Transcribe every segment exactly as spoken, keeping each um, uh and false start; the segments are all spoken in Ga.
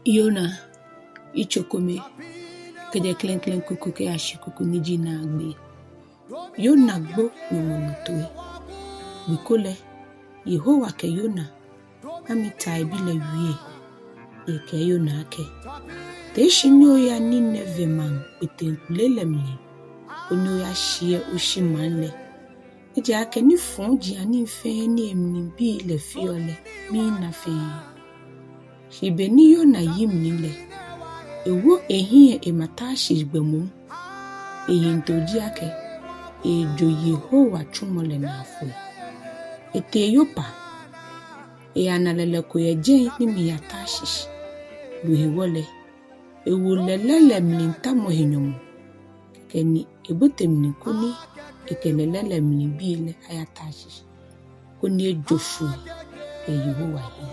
Yona, yitso kome, kɛjɛ klɛŋklɛŋ kuku kɛyashi kuku ni ji naagbee. Yona gbo Nyɔŋmɔ nɔ toi. Gbi ko lɛ, Yehowa kɛ Yona, Amitai bi lɛ, wie, ni ekɛɛ Yona akɛ: Tee shi ni oya Nineve maŋ kpeteŋkple lɛ mli, koni oyashiɛ oshi maŋ lɛ. Ejaakɛ nifɔjianii fɛɛ ni emli bii lɛ feɔ lɛ, miina fɛɛ. Shi be ni Yona yi mli lɛ, ewo ehiɛ ema Tarshish gbɛ moŋ. Eyiŋtoo ji akɛ, eejo Yehowa tsumɔ lɛ naa foi. Etee Yopa, eyana lɛlɛ ko yɛ jɛi ni miiya Tarshish. No hewɔ lɛ, ewo lɛlɛ lɛ mlitamɔ he nyɔmɔ. Kɛkɛ ni ebote mli koni ekɛ lɛlɛ lɛ mli bii lɛ aya Tarshish, koni ejo foi yɛ Yehowa hiɛ.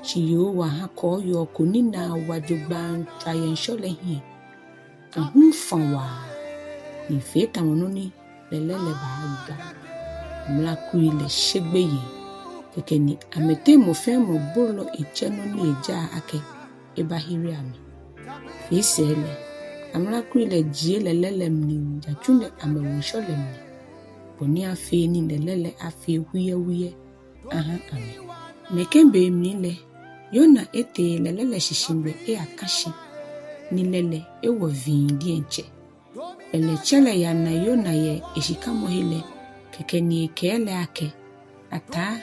Shi Yehowa ha kɔɔyɔɔ ko ni naa wa jogbaŋŋ tswa yɛ ŋshɔ lɛ hiɛ. Ahum fa waa, ni efee tamɔ nɔ ni lɛlɛ lɛ baajwa. Amlakui lɛ she gbeyei. Kɛkɛ ni amɛteŋ mɔ fɛɛ mɔ bolɔ etsɛ nɔ ni ejaa akɛ ebahere amɛ. Fee sɛɛ lɛ, amlakui lɛ jie lɛlɛ lɛ mli jatsu lɛ amɛwo ŋshɔ lɛ mli, bɔ ni afee ni lɛlɛ lɛ afee huyɛhuyɛ aha amɛ. Nɛkɛ be mli lɛ, Yona etee lɛlɛ lɛ shishigbɛ eyaka shi, ni lɛ lɛ ewɔ vii diɛŋtsɛ. Lɛlɛtsɛ lɛ yana Yona yɛ eshikamɔ he lɛ, kɛkɛ ni ekɛɛ lɛ akɛ: Ataa,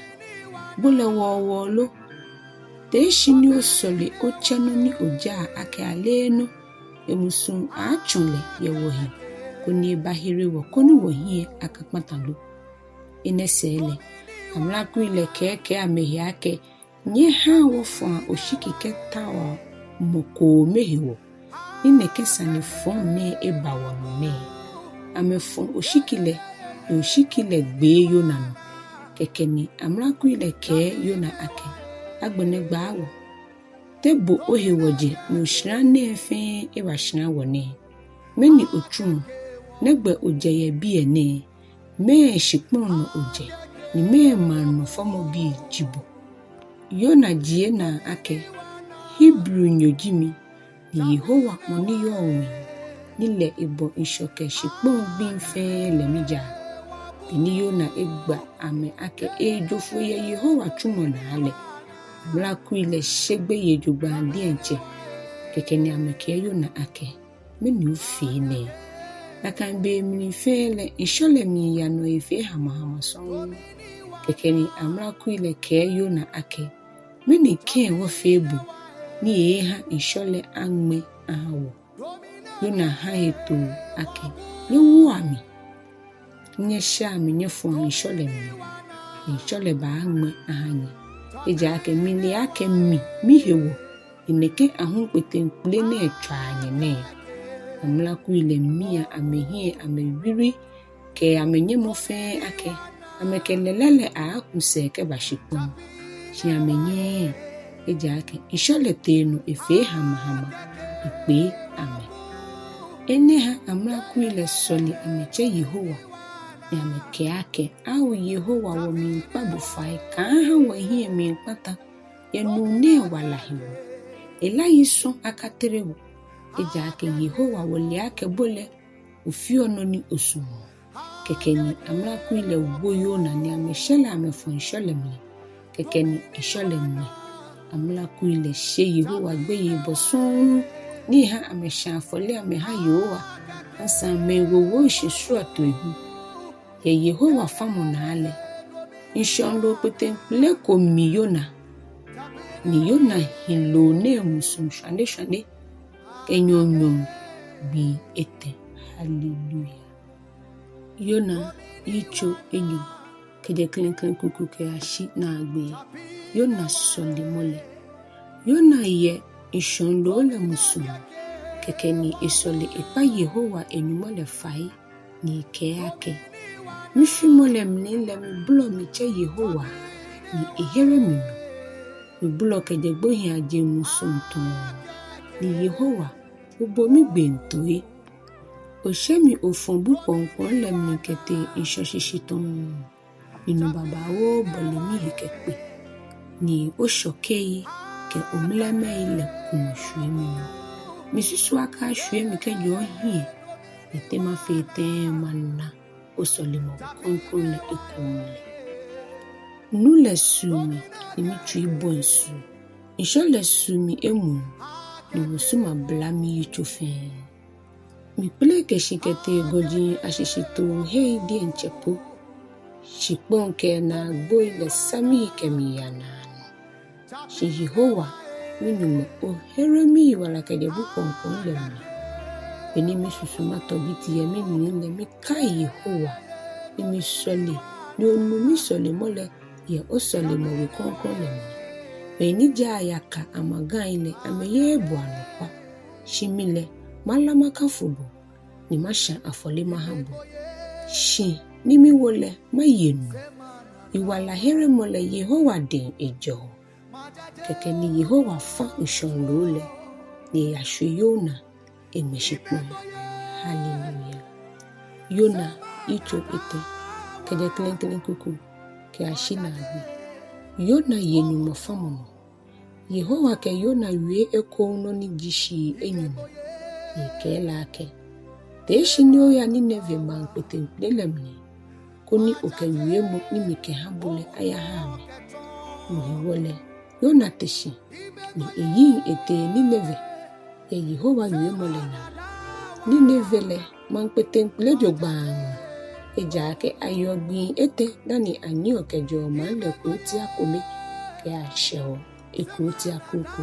bo lɛ wɔɔwɔɔ lo? Tee shi ni osɔle otsɛ nɔ ni ojaa akɛ aleenɔ emusuŋ aaatsɔ lɛ yɛ wɔhe, koni ebahere wɔ koni wɔhiɛ akakpata lo. Enɛ sɛɛ lɛ, amlakui lɛ kɛɛkɛɛ amɛhe akɛ: Nyɛhaa wɔfɔa oshiki kɛtaoa mɔ koome hewɔ, ni nɛkɛ sane fɔŋ nɛɛ eba wɔnɔ nɛɛ. Amɛfɔ oshiki lɛ, ni oshiki lɛ gbee Yona nɔ. Kɛkɛ ni amlakui lɛ kɛɛ Yona akɛ: Agbɛnɛ gbaa wɔ. Te bo ohewɔ jɛ ni osharaa nɛɛ fɛɛ ebasharaa wɔ nɛɛ? Mɛni otsuɔ? Nɛgbɛ ojɛ yɛ biɛ nɛɛ? Mɛɛ shikpɔŋ nɔ ojɛ, ni mɛɛ maŋ nɔ fɔmɔbi ji bo? Yona jie naa akɛ: Hebrinyo ji mi, ni Yehowa mɔ ni yɔɔ ŋwɛi, ni lɛ ebɔ ŋshɔ kɛ shikpɔŋ gbiŋ fɛɛ lɛ mijaa. Be ni Yona egba amɛ akɛ eejo foi yɛ Yehowa tsumɔ naa lɛ, amlakui lɛ she gbeyei jogbaŋŋ diɛŋtsɛ. Kɛkɛ ni amɛkɛɛ Yona akɛ: Mɛni ofee nɛɛ? Nakai be mli fɛɛ lɛ, ŋshɔ lɛ miiya nɔ efee hamahama sɔŋŋ. Kɛkɛ ni amlakui lɛ kɛɛ Yona akɛ: Mɛni kɛ̃ wɔfee bo ni eeeha ŋshɔ lɛ aŋmɛ aha wɔ? Yona ha hetoo akɛ: Nyɛwoa mi, nyɛshaa mi nyɛfɔa ŋshɔ lɛ mli, ni ŋshɔ lɛ baaŋmɛ aha nyɛ. Ejaakɛ mile akɛ mi, mihewɔ ni nɛkɛ ahum kpeteŋkple nɛɛ tswaa nyɛ nɛɛ. Amlakui lɛ mia amɛhiɛ amɛwiri kɛ amɛnyɛmɔ fɛɛ akɛ amɛkɛ lɛlɛ lɛ aaaku sɛɛ kɛba shikpɔŋ. Shi amɛnyɛɛɛ, ejaakɛ ŋshɔ lɛ tee nɔ efee hamahama ekpee amɛ. Enɛ ha amlakui lɛ sɔle amɛtsɛ Yehowa, ni amɛkɛɛ akɛ: Ao Yehowa, wɔmiikpa bo fai, kaaha wɔhiɛ miikpata yɛ nuu nɛɛ wala hewɔ. Hela yi sɔŋŋ akatere wɔ, ejaakɛ Yehowa, wɔle akɛ bo lɛ ofeɔ nɔ ni osumɔɔ. Kɛkɛ ni amlakui lɛ wo Yona ni amɛshɛ lɛ amɛfɔ ŋshɔ lɛ mli. Kɛkɛ ni ŋshɔ lɛ ŋmɛ. Amlakui lɛ she Yehowa gbeyei bɔ sɔŋŋ ni eha amɛshã afɔle amɛha Yehowa, asaŋ mɛi wowoo shi srɔtoi hu. Yɛ Yehowa famɔ naa lɛ, ŋshɔŋloo kpeteŋkple ko mi Yona, ni Yona hi loo nɛɛ musuŋ shwaneshwane kɛ nyɔɔŋnyɔɔŋ gbii etɛ. Hallelujah. Yona yitso enyɔ, kɛjɛ klɛŋklɛŋ kuku kɛyashi naagbee. Yona sɔlemɔ lɛ. Yona yɛ ŋshɔŋloo lɛ musuŋ, kɛkɛ ni esɔle ekpa Yehowa e-Nyɔŋmɔ lɛ fai, ni ekɛɛ akɛ: Mifimɔ lɛ mli lɛ mibolɔ mitsɛ Yehowa, ni ehere mi nɔ. Mibolɔ kɛjɛ gbohiiaje musuŋ tɔɔ, ni Yehowa, obo migbee toi. Oshɛ mi ofɔ bu kpɔŋkpɔŋ lɛ mli kɛtee ŋshɔ shishi tɔɔ, ni nu babaoo bɔle mihe kɛkpe. ni oshɔkei kɛ omlɛmɛi lɛ kumɔ shwie minɔ. Misusu akɛ ashwie mi kɛjɛ ohiɛ, ni te mafee tɛŋŋ mana osɔlemɔ krɔŋkrɔŋ lɛ ekoŋŋ lɛ. Nu lɛ su mi, ni mitsui bɔi suu. Ŋshɔ lɛ su mi emuu, ni wosu mabla miyitso fɛɛ. Mikpeleke shi kɛtee gɔji ashishitoohei diɛŋtsɛ po. Shikpɔŋ kɛ naagboi lɛ sa miyi kɛmiiya naanɔ. Shi Yehowa, mi-Nyɔŋmɔ, ohere miyiwala kɛjɛ bu kwɔŋkwɔŋ lɛ mli. Be ni misusu matɔ biti yɛ mimli lɛ, mikai Yehowa, ni misɔle, ni onu misɔlemɔ lɛ yɛ osɔlemɔwe krɔŋkrɔŋ lɛ mli. Mɛi ni jaa yaka amagai lɛ, amɛyeee bo anɔkwa. Shi mi lɛ, mala makafo bo, ni masha afɔle maha bo. Shi ni miwo lɛ, maye nu. Yiwalaheremɔ lɛ Yehowa dɛŋ ejɛɔ. Kɛkɛ ni Yehowa fa ŋshɔŋ loo lɛ, ni eyashwie Yona eŋmɛ shikpɔŋ. Haleluya. Yona yitso etɛ, kɛjɛ klɛŋklɛŋ kuku kɛyashi naagbee. Yona ye Nyɔŋmɔ famɔ nɔ. Yehowa kɛ Yona wie ekoŋŋ nɔ ni ji shii enyɔ nɔ, ni ekɛɛ lɛ akɛ: Tee shi ni oya Nineve maŋ kpeteŋkpele lɛ mli, koni okɛ wiemɔ ni mikɛha bo lɛ ayaha amɛ. No hewɔ lɛ, Yona te shi, ni eyiŋ etee Nineve yɛ Yehowa wiemɔ lɛ naa. Nineve lɛ, maŋ kpeteŋkpele jogbaŋŋ, ejaakɛ ayeɔ gbii etɛ dani anyiɛɔ kɛjɛɔ maŋ lɛ krotia kome kɛyashɛɔ ekrotia kroko.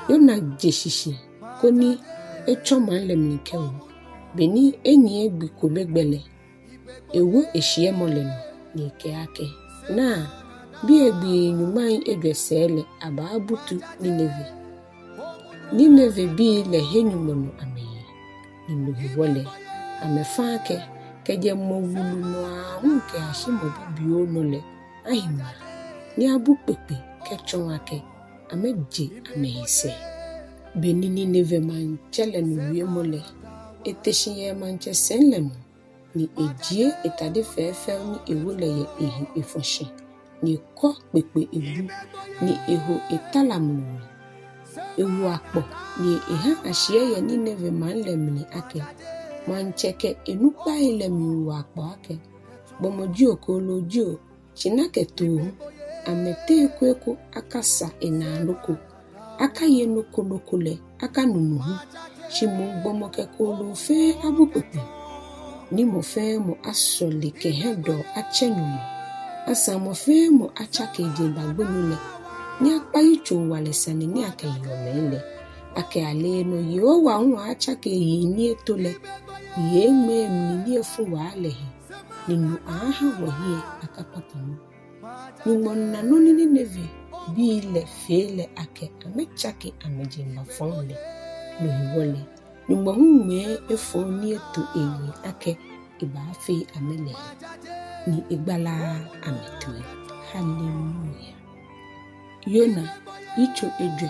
Yona je shishi koni etsɔ maŋ lɛ mli kɛho. Be ni enyiɛ gbi kome gbɛ lɛ, ewo eshiɛmɔ lɛ nɔ, ni ekɛɛ akɛ: Naa, biɛ gbii nyɔŋmai ejwɛ sɛɛ lɛ abaabutu Nineve. Ninevebii lɛ he Nyɔŋmɔ nɔ amɛye, ni no hewɔ lɛ, amɛfa akɛ, kɛjɛ mɔ wulu nɔ aahu kɛyashi mɔ bibioo nɔ lɛ, ahi ŋmaa, ni abu kpekpe kɛtsɔɔ akɛ amɛje amɛhe sɛɛ. Be ni Nineve maŋtsɛ lɛ nu wiemɔ lɛ, ete shi yɛ emaŋtsɛ sɛi lɛ nɔ, ni ejie etade fɛɛfɛo ni ewo lɛ yɛ ehe efɔ shi, ni ekɔ kpekpe ebu, ni eho eta lamlu mli. Ewo akpɔ, ni eha ashiɛ yɛ Nineve maŋ lɛ mli akɛ, maŋtsɛ kɛ enukpai lɛ miiwo akpɔ akɛ: Gbɔmɔ jio, kooloo jio, tsina kɛ too hu, amɛteŋ eko eko akasa enaa nɔ ko, akaye nɔ ko nɔ ko lɛ, akanu nu hu. Shi moŋ gbɔmɔ kɛ kooloo fɛɛ abu kpekpe, ni mɔ fɛɛ mɔ asɔle kɛ hiɛdɔɔ atsɛ Nyɔŋmɔ. Asaŋ mɔ fɛɛ mɔ atsake ejeŋba gbonyo lɛ, ni akpa yitsoŋwalɛ sane ni akɛyeɔ mɛi lɛ, akɛ aleenɔ Yehowa hu aaatsake eyiŋ ni eto lɛ, ni eeeŋmɛɛ emli ni efu waa lɛ he, ni no aaaha wɔhiɛ akakpata nɔ. Nyɔŋmɔ na nɔ ni Ninevebii lɛ fee lɛ akɛ amɛtsake amɛjeŋba fɔŋ lɛ. No hewɔ lɛ, Nyɔŋmɔ hu ŋmɛɛ efɔŋ ni eto eyiŋ akɛ ebaafee amɛ lɛ he, ni egbalaaa amɛtoi. Haleluya. Yona, yitso ejwɛ,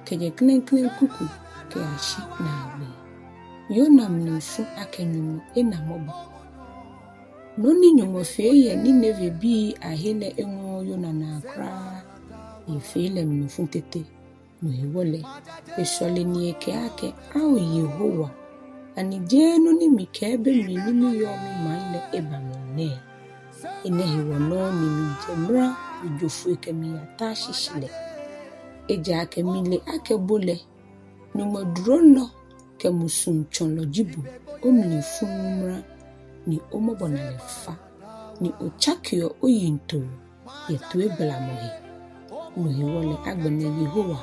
kɛjɛ klɛŋklɛŋ kuku kɛyashi naagbee. Yona mlifu akɛ Nyɔŋmɔ ena mɔbɔ. Nɔ ni Nyɔŋmɔ fee yɛ Ninevebii ahe lɛ eŋɔɔɔ Yona naa kwraa, ni efee lɛ mlifu tete. No hewɔ lɛ, esɔle ni ekɛɛ akɛ: Ao Yehowa, ani jeee nɔ ni mikɛɛ be mli ni miyɔɔ mimaŋ lɛ eba mli nɛɛ? Enɛ hewɔ nɔŋŋ ni mijɛ mra mijo foi kɛmiiya Tarshish lɛ. Ejaakɛ mile akɛ bo lɛ, Nyɔŋmɔ durolɔ kɛ musuŋtsɔlɔ ji bo, omlifu mra, ni omɔbɔnalɛ fa, ni otsakeɔ oyiŋtoo yɛ toigbalamɔ he. No hewɔ lɛ agbɛnɛ Yehowa,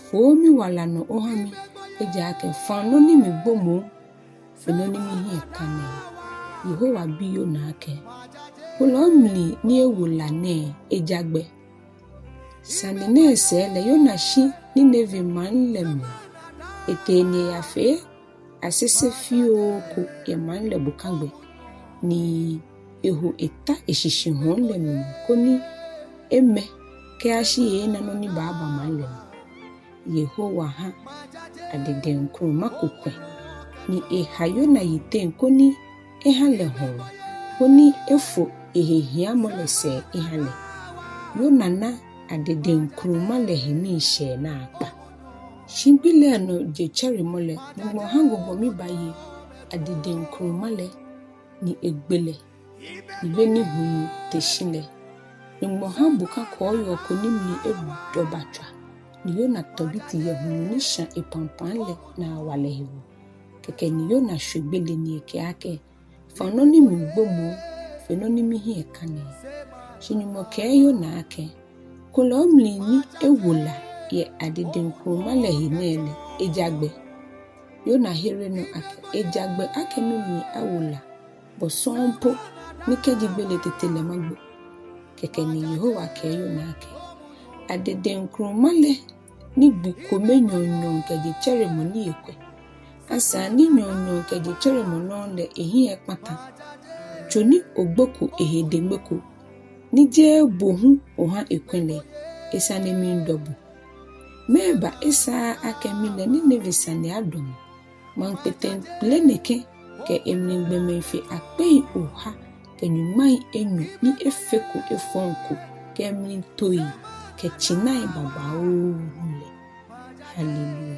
foo miwala nɔ oha mi, ejaakɛ faŋ nɔ ni migbo moŋ fe nɔ ni mihiɛ ka nɛɛ. Yehowa bi Yona akɛ: Bo lɛ omli ni ewo la nɛɛ eja gbɛ? Sane nɛɛ sɛɛ lɛ Yona shi Nineve maŋ lɛ mli. Etee ni eyafee asese fioo ko yɛ maŋ lɛ bokagbɛ, ni eho eta eshishi hɔɔŋ lɛ mli koni emɛ kɛyashi eeena nɔ ni baaba maŋ lɛ mli. Yehowa ha adɛdɛŋkrɔma ko kwɛ, ni eha Yona yiteŋ koni eha lɛ hɔɔŋ, koni efo ehehiamɔ lɛ sɛɛ eha lɛ. Yona na Adedeŋkruma lɛ he miishɛɛ naakpa. Shi gbi lɛ nɔ jetsɛremɔ lɛ, Nyɔŋmɔ hã gɔŋgɔmi baye adedeŋkruma lɛ, ni egbe lɛ, ni be ni hulu te shi lɛ, Nyɔŋmɔ hã bokã kɔɔyɔɔ ko ni mli edɔ batswa, ni Yona tɔ biti yɛ hulu ni shã epampam lɛ naa wa lɛ hewɔ. Kɛkɛ ni Yona shwe gbele ni ekɛɛ akɛ, Faŋ nɔ ni migbo moŋ fe nɔ ni mihiɛ kã nɛɛ. Shi Nyɔŋmɔ kɛɛ Yona akɛ, Kulɛ omli ni ewo la yɛ adedeŋkruma lɛ he nɛɛ lɛ, eja gbɛ. Yona here nɔ akɛ, Eja gbɛ akɛ mimli awo la bɔ sɔŋŋ po ni kɛji gbele tete lɛ magbo. Kɛkɛ ni Yehowa kɛɛ Yona akɛ, Adedeŋkruma lɛ ni gbi kome nyɔɔŋnyɔɔŋ kɛ jetsɛremɔ ni ekwɛ, asaŋ ni nyɔɔŋnyɔɔŋ kɛ jetsɛremɔ nɔŋŋ lɛ ehiɛ ekpata, tso ni ogboko ehe deŋme ko, ni jeee bo hu ohã ekwɛ lɛ, esane miidɔ bo. Mɛɛba esaaa akɛ mi lɛ Nineve sane adɔ mi, maŋ kpeteŋkpele nɛkɛ kɛ emli gbɔmɛi fe akpei oha kɛ nyɔŋmai enyɔ ni efeko efɔŋ ko kɛ emli tooi kɛ tsinai babaoo hu lɛ? Hallelujah.